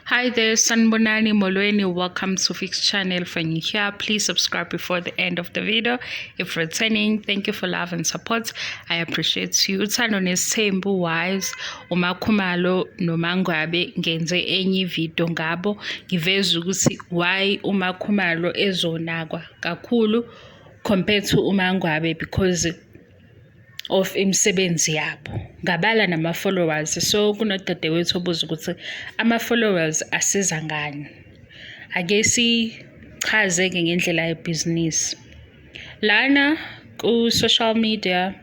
Hi there, Sanibonani Molweni. Welcome to Fix Channel. If you're here, please subscribe before the end of the video. If returning, thank you for love and support. I appreciate you. Uthando Nesithembu wives, uMakhumalo noMangwabe, ngenze enye video ngabo, ngiveza ukuthi why uMakhumalo ezonakwa kakhulu compared to uMangwabe because of imisebenzi yabo. Ngabala nama-followers. So kunodadewethu obuza ukuthi ama-followers asiza ngani. Ake sichaze-ke ngendlela yebhizinisi. Lana ku-social media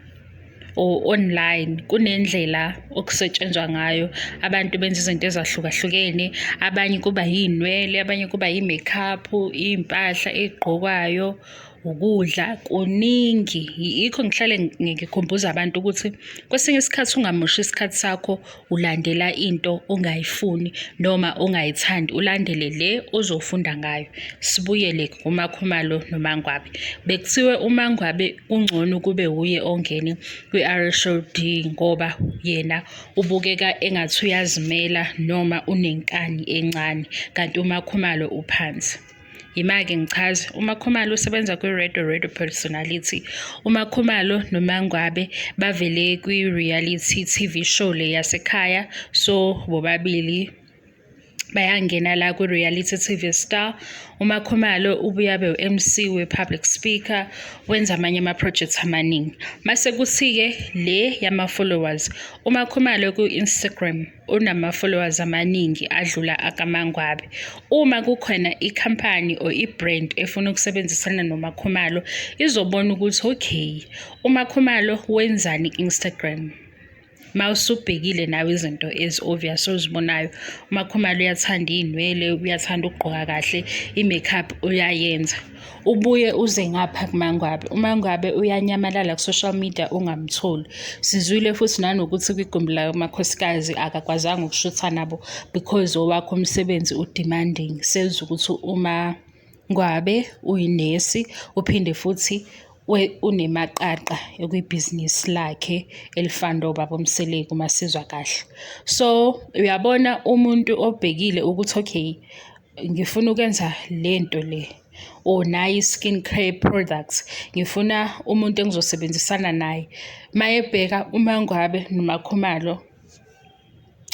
or online kunendlela okusetshenzwa ngayo. Abantu benza izinto ezahlukahlukene, abanye kuba yiy'nwele, abanye kuba yi-makeup, iy'mpahla ey'gqokwayo, ukudla, kuningi. Yikho ngihlale ngikhumbuza abantu ukuthi kwesinye isikhathi ungamoshi isikhathi sakho ulandela into ongayifuni noma ongayithandi, ulandele le ozofunda ngayo. Sibuyele kuMakhumalo noMangwabe. Bekuthiwe uMangwabe kungcono kube wuye ongene kwi-RHOD ngoba yena ubukeka engathi uyazimela noma unenkani encane, kanti uMakhumalo uphansi. Yima-ke ngichaze, uMakhumalo usebenza kwi-radio, radio personality. UMakhumalo noMangwabe bavele kwi-reality TV show le yasekhaya, so bobabili bayangena la kwi-reality TV star. UMakhumalo ubuye abe u-MC we-public speaker, wenza amanye ama-projects amaningi. Mase kuthi-ke le yama-followers, uMakhumalo ku-Instagram unama-followers amaningi adlula akaMangwabe. Uma kukhona ikhampani or i-brand efuna ukusebenzisana noMakhumalo, izobona ukuthi okay, uMakhumalo wenzani ku-Instagram. Mawusubhekile nawe izinto ezi-obvious ozibonayo, uMakhumalo uyathanda iy'nwele, uyathanda ukugqoka kahle, i-makeup uyayenza. Ubuye uze ngapha kuMangwabe, uMangwabe uyanyamalala ku-social media ungamtholi. Sizwile futhi nanokuthi kwigumbi lamakhosikazi akakwazanga ukushutha nabo because owakhe umsebenzi u-demanding. Sezwa ukuthi uMangwabe uyinesi, uphinde futhi unemaqaqa ekwibhizinisi lakhe elifanda obaba uMseleku, uma sizwa kahle. So uyabona umuntu obhekile ukuthi okay, ngifuna ukwenza lento le or nayi i-skin care products, ngifuna umuntu engizosebenzisana naye. Mayebheka uMangwabe noMakhumalo,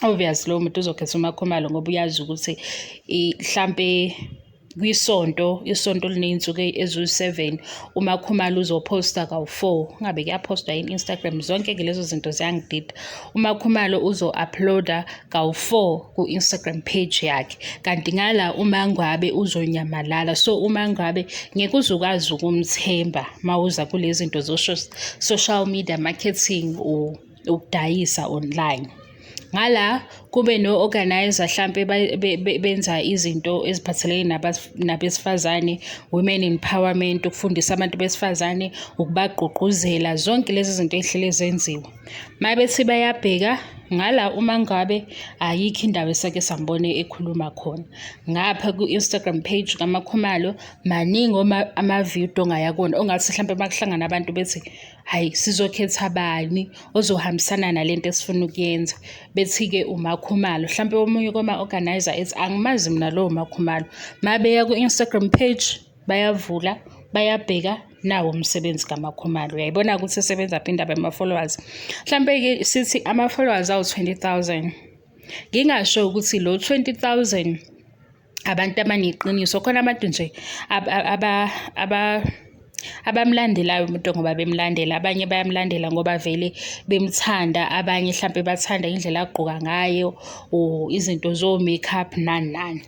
obvious lowo muntu uzokhetha uMakhumalo ngoba uyazi ukuthi hlampe kwisonto, isonto liney'nsuku eziwu-7, uMakhumalo uzophosta kawu-4. Ngabe kuyaphostwa yini Instagram? Zonke-ke lezo zinto ziyangidida. UMakhumalo uzo-upload-a kawu-4 ku-Instagram page yakhe, kanti ngala uMangwabe uzonyamalala. So uMangwabe ngeke uze ukwazi ukumthemba mawuza kule zinto zo-social media marketing or ukudayisa online. Ngala kube no-organizer hlampe benza izinto eziphathelene nabesifazane, women empowerment, ukufundisa abantu besifazane, ukubagqugquzela, zonke lezi zinto ey'hlele zenziwa. Mabethi bayabheka ngala uMangwabe ayikho indawo esake sambone ekhuluma khona. Ngapha ku-Instagram page kaMakhumalo maningi amavidiyo ongaya kuwona, ongathi hlampe uma kuhlangana abantu bethi hhayi, sizokhetha bani ozohambisana nalento esifuna ukuyenza, bethi-ke uMakhumalo. Hlampe omunye kwama-organizer ethi angimazi mina lowo Makhumalo. Mabeya ku-Instagram page bayavula, bayabheka, nawo umsebenzi kaMakhumalo. Uyayibona-ke ukuthi isebenzaphi indaba yama-followers. Hlampe-ke sithi ama-followers awu-20,000. Ngingasho ukuthi lo 20,000 abantu abaneqiniso, khona abantu nje abamlandelayo umuntu ngoba bemlandela, abanye bayamlandela ngoba vele bemthanda, abanye hlampe bathanda indlela agqoka ngayo or izinto zo-makeup nani nani.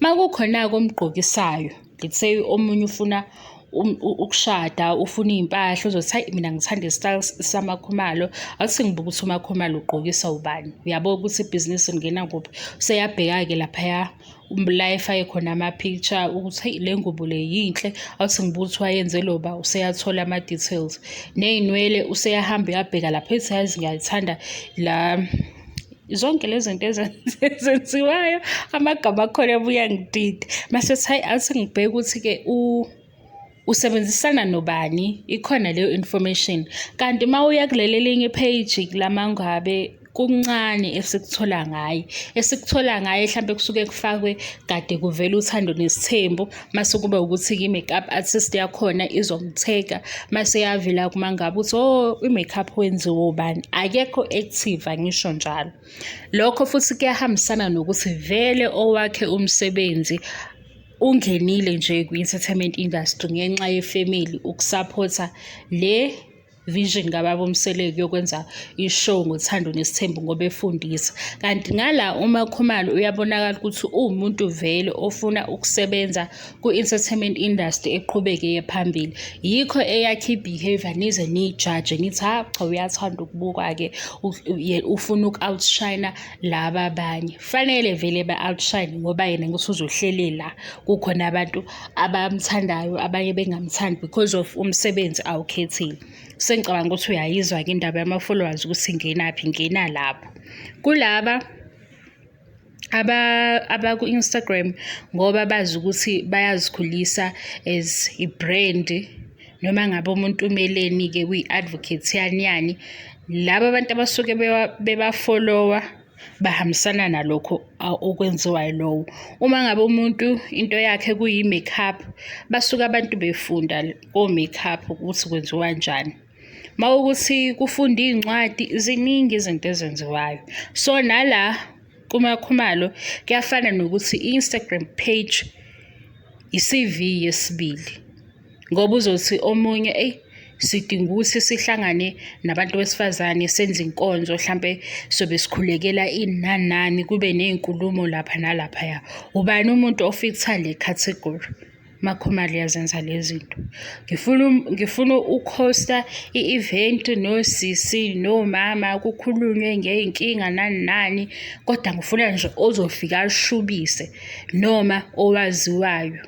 Uma kukhona-ke omgqokisayo, let's say omunye ufuna ukushada, ufuna iy'mpahla, uzothi hhayi, mina ngithanda i-style saMakhumalo, awuthi ngibuke ukuthi uMakhumalo ugqokisa ubani. Uyabo ukuthi ibhizinisi lingena kuphi. Useyabheka-ke laphaya la efake khona ama-picture ukuthi heyi, le ngubo le yinhle, awuthi ngibuke ukuthi wayenzelwa uba, useyathola ama-details. Ney'nwele useyahamba uyabheka lapha ethi yazi ngiyayithanda la, zonke lezi zinto ezenziwayo, amagama akhona abuye angidide. Mase ethi hhayi, awuthi ngibheke ukuthi-ke usebenzisana nobani, ikhona leyo information. Kanti uma uya kuleli elinye i-page laMangwabe Kuncane esikuthola ngaye. Esikuthola ngaye hlampe kusuke kufakwe kade kuvela Uthando Nesithembu, mase kuba ukuthi-ke i-makeup artist yakhona izomthega, mase yavela kuMaNgwabe ukuthi, oh, i-makeup wenziwe ubani. Akekho active, angisho njalo. Lokho futhi kuyahambisana nokuthi vele owakhe umsebenzi ungenile nje kwi-entertainment industry ngenxa yefemeli ukusaphotha le vision kababa uMseleku yokwenza i-show ngoThando Nesithembu ngoba efundisa. Kanti ngala uMaKhumalo uyabonakala ukuthi uwumuntu vele ofuna ukusebenza ku-entertainment industry eqhubeke iye phambili. Yikho eyakhe i-behavior nize niyijaje nithi, ha cha, uyathanda ukubukwa-ke, ufuna uku-outshine laba abanye. Fanele vele ba-outshine ngoba yena ngithi uzohleli la kukhona abantu abamthandayo abanye bengamthandi because of umsebenzi awukhethile. Sengicabanga ukuthi uyayizwa-ke indaba yama-followers ukuthi ingenaphi, ingena lapho. Kulaba abaku-Instagram ngoba bazi ukuthi bayazikhulisa as i-brand, noma ngabe umuntu umeleni-ke uyi-advocate yani yani, laba abantu abasuke beba-follow-a bahambisana nalokho okwenziwa yilowo. Uma ngabe umuntu into yakhe kuyi-makeup, basuke abantu befunda ko-makeup ukuthi kwenziwa kanjani. Mawukuthi kufunda iy'ncwadi, ziningi izinto ezenziwayo. So nala kuMaKhumalo kuyafana nokuthi i-Instagram page i-CV yesibili, ngoba uzothi omunye, eyi, sidinga ukuthi sihlangane nabantu besifazane senze inkonzo, hlampe sobe sikhulekela ini nani nani, kube ney'nkulumo lapha nalaphaya. Ubani umuntu o-fit-a le category? MaKhumalo uyazenza le zinto. Ngifuna uku-host-a i-event nosisi nomama kukhulunywe ngey'nkinga nani nani, kodwa ngifuna nje ozofika ashubise noma owaziwayo.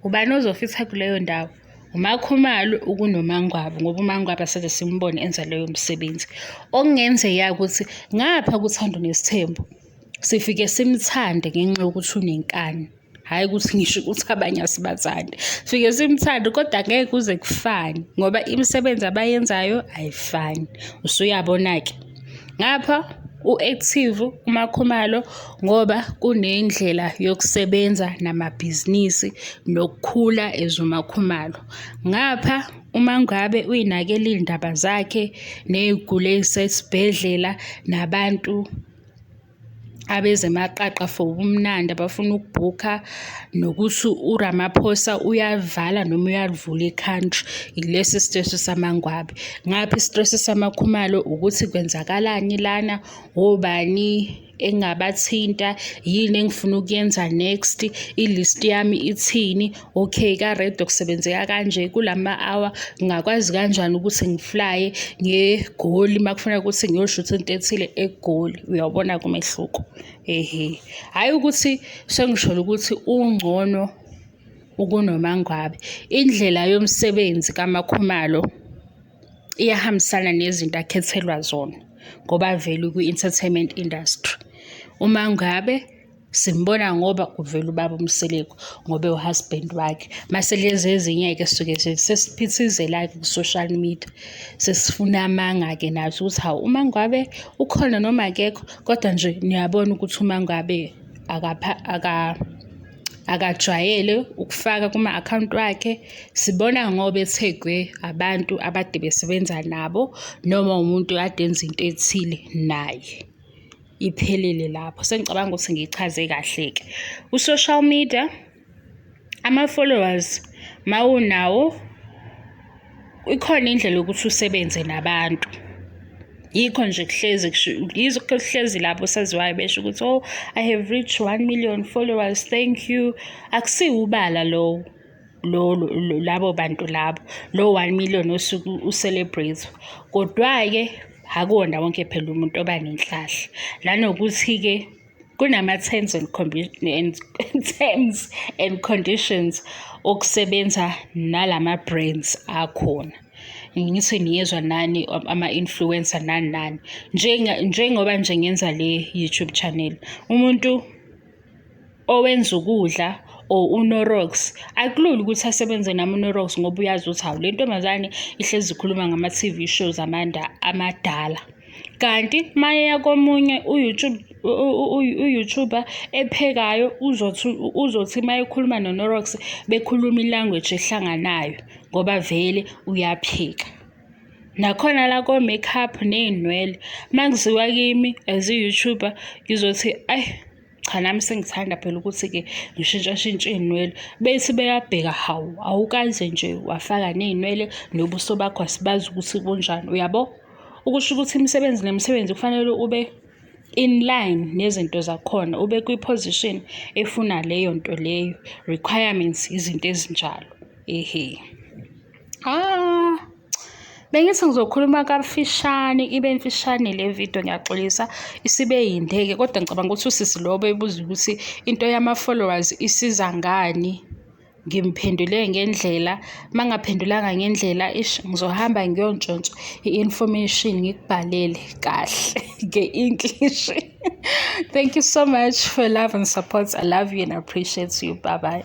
Ubani ozo-fit-a kuleyo ndawo? UMaKhumalo ukunoMaNgwabe, ngoba uMaNgwabe aseze simbone enza leyo msebenzi. Okungenzeka ukuthi ngapha kuThando Nesithembu sifike simthande ngenxa yokuthi unenkani. Hhayi ukuthi ngisho ukuthi abanye asibathandi. Sifike simthande kodwa ngeke kuze kufane ngoba imisebenzi abayenzayo ayifani. Usuyabona-ke. Ngapha u-active uMaKhumalo ngoba kunendlela yokusebenza namabhizinisi nokukhula as uMaKhumalo. Ngapha uMaNgwabe uy'nakela iy'ndaba zakhe ney'guli ey'sesibhedlela nabantu abezemaqaqa for ubumnandi abafuna ukubhukha, nokuthi uRamaphosa uyavala noma uyalivula i-country. Ilesi stress samaNgwabe. Ngapha i-stress samaKhumalo ukuthi kwenzakalani lana, obani engingabathinta, yini engifuna ukuyenza next, i-list yami ithini, okay, ka-radio kusebenzeka kanje, kulama-hour ngingakwazi kanjani ukuthi ngi-fly-e ngiye eGoli uma kufuneka ukuthi ngiyoshutha into ethile eGoli. Uyawubona-ke umehluko? Ehhe. Hhayi ukuthi sengisholo ukuthi ungcono ukunoMaNgwabe. Indlela yomsebenzi kaMaKhumalo iyahambisana nezinto akhethelwa zona ngoba vele ukwi-entertainment industry. UMaNgwabe simbona ngoba kuvela ubaba uMseleku ngoba ewu-husband wakhe. Mase lezi ezinye-ke sisuke sesiphithizela-ke ku-social media, sesifuna amanga-ke nathi ukuthi hawu, uMaNgwabe ukhona noma akekho, kodwa nje niyabona ukuthi uMaNgwabe akajwayele ukufaka kuma-akhawunti wakhe. Sibona ngoba ethegwe abantu abade besebenza nabo noma umuntu kade enza into ethile naye. Iphelele lapho. Sengicabanga ukuthi ngiyichaze kahle-ke. Ku-social media, ama-followers mawunawo ikhona indlela yokuthi usebenze nabantu. Yikho nje kuhlezi yizokho kuhlezi lapho osaziwayo besho ukuthi, oh, I have reached 1 million followers, thank you. Akusiwo ubala lowo, lo labo bantu labo, lo 1 million osuke u-celebrate. Kodwa-ke akuwona wonke phela umuntu oba nenhlahla. Nanokuthi-ke kunama-terms and terms and conditions okusebenza nalama brands akhona. Ngithi niyezwa nani ama-influencer nani nani. Njengoba nje ngenza le YouTube channel, umuntu owenza ukudla or uNorox, akulula ukuthi asebenze nami uNorox ngoba uyazi ukuthi hawu, le ntombazane ihlezi ikhuluma ngama-TV shows amadala. Kanti mayeya komunye u-YouTube u-YouTuber ephekayo uzothi uma ekhuluma noNorox bekhuluma i-language ehlanganayo ngoba vele uyapheka. Nakhona la ko-makeup ney'nwele, uma kuziwa kimi as i-YouTuber ngizothi ayi cha nami sengithanda phela ukuthi-ke ngishintshashintshe iy'nwele. Bethi beyabheka, hawu, awukaze nje wafaka ney'nwele nobuso bakho asibazi ukuthi kunjani, uyabo? Ukusho ukuthi imisebenzi nemisebenzi kufanele ube in line nezinto zakhona, ube kwi-position efuna leyo nto leyo, requirements izinto ezinjalo, ehe. Ah, bengithi ngizokhuluma kafishane, ibe mfishane le video, ngiyaxolisa isibe yinde-ke, kodwa ngicabanga ukuthi usisi lo obebuza ukuthi into yama-followers isiza ngani. Ngimphendule ngendlela, uma ngingaphendulanga ngendlela, ish, ngizohamba ngiyontshontsha i-information ngikubhalele kahle nge-English. Thank you so much for love and support. I love you and I appreciate you. Bye bye.